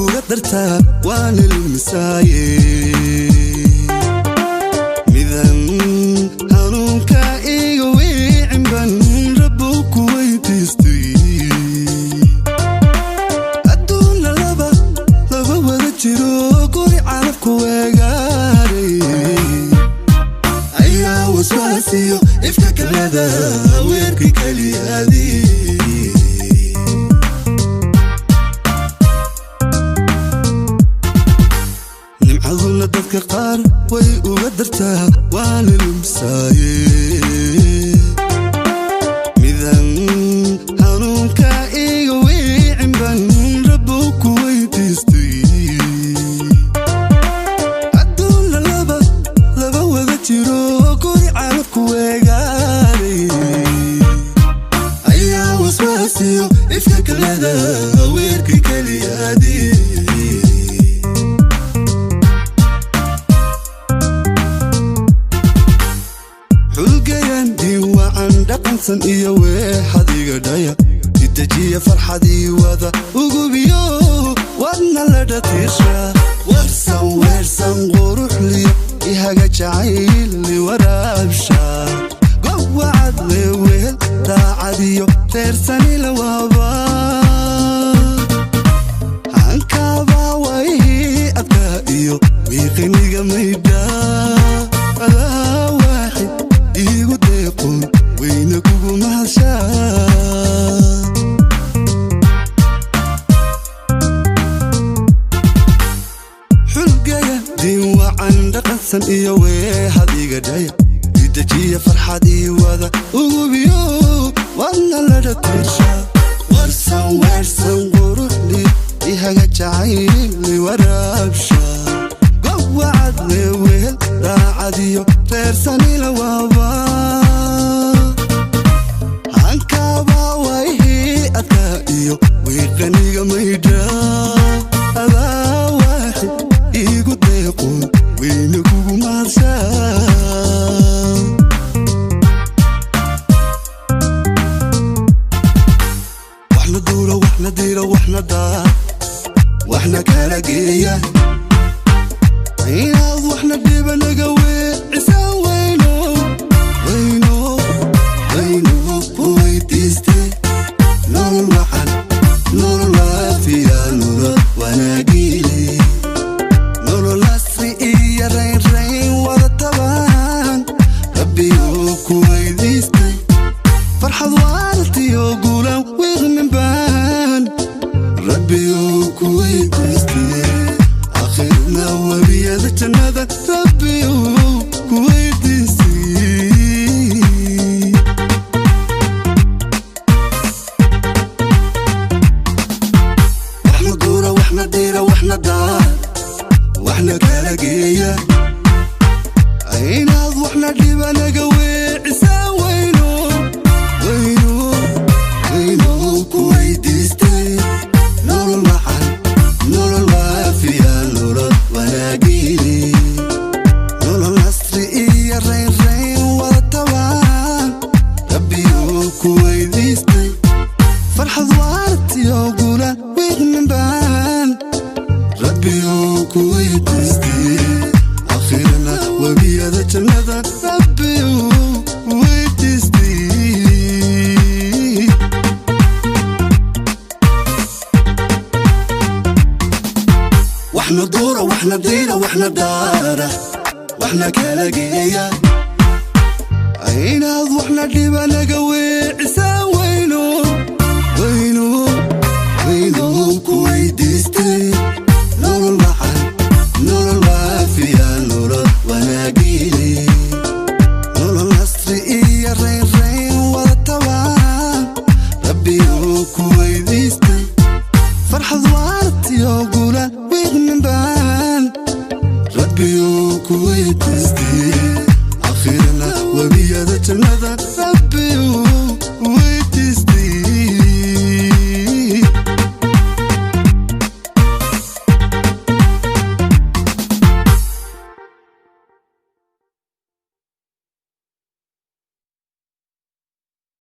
Uga dartaa waana lumisaaye midan hanuunka iga weecinban Rabbow ku weydiistay. Adduunna laba laba wada jiro, guri calafku weegaaray ayaa waswaasiyo ifka kalada weerki keliyaadii. Nimcaduna dadka qaar way uga dartaa waana lumsaaye midan hanuunka iga weecinban Rabbow ku weydiistay. Adduunna laba laba wada jiro, guri calafku weegaaray ayaa waswaasiyo ifka kalada weerki keliyaadii. Xulgayan diwaacan dhaqansan iyo weexadiga dhaya idejiya farxadii wada ugubiyo wadna la dhatiisha warsan weersan quruxliyo ihaga jacayli waraabsha gowacad lewehel daacadiyo reersani lawaaba hankaabaa waihii adkaa iyo wiiqiniga maydha adaa waaxid iigu deeqon weyna kugu mahadshaa. Xulgaya diinwacan dhaqansan iyo weehadiga dhaya idejiya farxadii wada ugubiyo wadna la dhatiisha warsan weersan quruxli ihaga jacayli waraabsha gowacad lewehel daacadiyo reersani lawaaba hankaabaa waihii adkaa iyo wiiqaniga maydha adaa waaxid iigu deeqon weyna kugu mahadshaa. Waxna duura, waxna diira, waxna daa, waxna kala geeya inaad waxna dhiba naga weecisaan weyno weyno weyno ku weydiiste nolol wacan, nolol waafiya, nolol wanaagiile, nolol asri iyo raynrayn wada tabaan Rabbiyuu ku weydiistay, farxad waartiyo guulan wiiqmin baan Rabbiyuu ku weydiistay, akhirna webiyada jannada Rabbiyuu ku weydiistay. Waxna duura, waxna diira, waxna daa, waxna kala geeya inaad waxna dhiba naga weecisaan weyno weyno weyno ku weydiistay nolol wacan, nolol waafiya, nolol wanaagiile, nolol asri iyo raynrayn wada tabaan Rabbiyuu ku weydiistay, farxad waartiyo guulan wiiqmin baan Rabbiyuu ku weydiistay, akhirana webiyada jannada Rabbiyuu weydiistay. Waxna duura, waxna diira, waxna daara, waxna kala geeya inaad waxna dhiba naga weecisaan weyno weyno weyno ku weydiistay nolol wacan, nolol waafiya, nolol wanaagiile, nolol asri iyo raynrayn wada tabaan Rabbiyuu ku weydiistay, farxad waartiyo guulan wiiqmin baan Rabbiyuu ku weydiistay, akhirna webiyada jannada Rabbiyuu weydiistay.